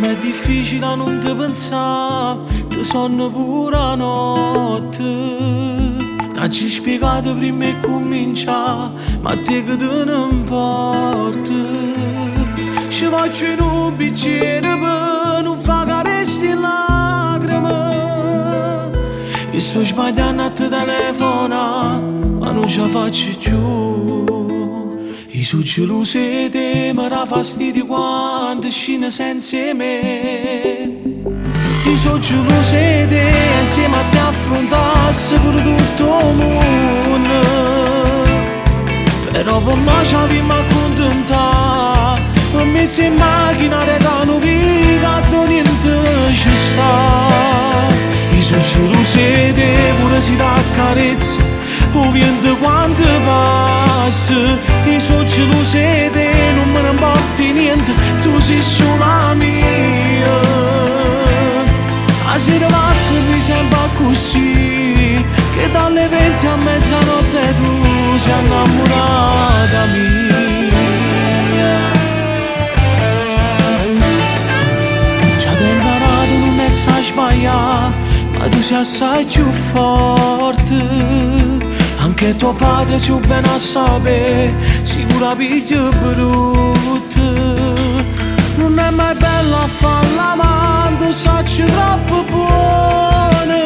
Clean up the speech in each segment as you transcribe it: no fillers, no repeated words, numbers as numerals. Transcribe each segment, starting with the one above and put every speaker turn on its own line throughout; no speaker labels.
Comm'è difficile a nun te pensà, te sonno pure 'a notte. T'aggio spiegato primma 'e comincià, ma a te che te ne importa? Ce faccio nu bicchiere pe nun fa cadè 'sti lacrime. E sto sbagliando a te telefonà, ma nun ce faccio cchiù. Io so geloso 'e te, mi dà fastidio quando scinne senza 'e me. Io so geloso 'e te, insieme a te affrontasse pure tutto 'o munno. Però pe mo ci avimma accontentà, 'mmiezz 'e macchine aret a nu vico addò niente ce sta. Io so geloso 'e te, pure si t'accarezza 'o viento quando passa. Io so geloso 'e te, nun me ne importa niente, tu sei sola mia. 'A sera va a finì sempre così, che dalle 20 a mezzanotte tu sei innamorata mia. Già t'ho imparato nun è sa sbagliare, ma tu sei assai più forte. Anche tuo padre si viene a sapere, sicura piglia brutta. Nun è mai bella a far l'amante, saccio troppo buona.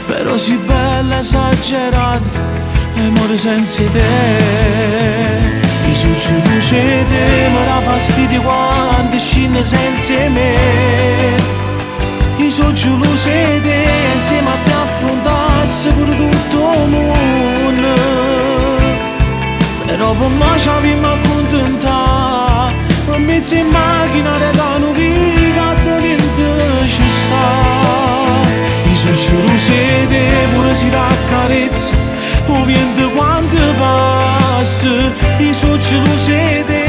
Però sei bella esagerata e muore senza te. Io so geloso 'e te, mi dà fastidio quando scinne senza 'e me. Io so geloso 'e te, insieme a te affrontasse pure tutto 'o munno. Però pe mo ci avimma accontentà, 'mmiezz 'e macchine aret a nu vico addò niente ce sta. Io so geloso 'e te, pure si t'accarezza 'o viento quando passa. Io so geloso 'e te.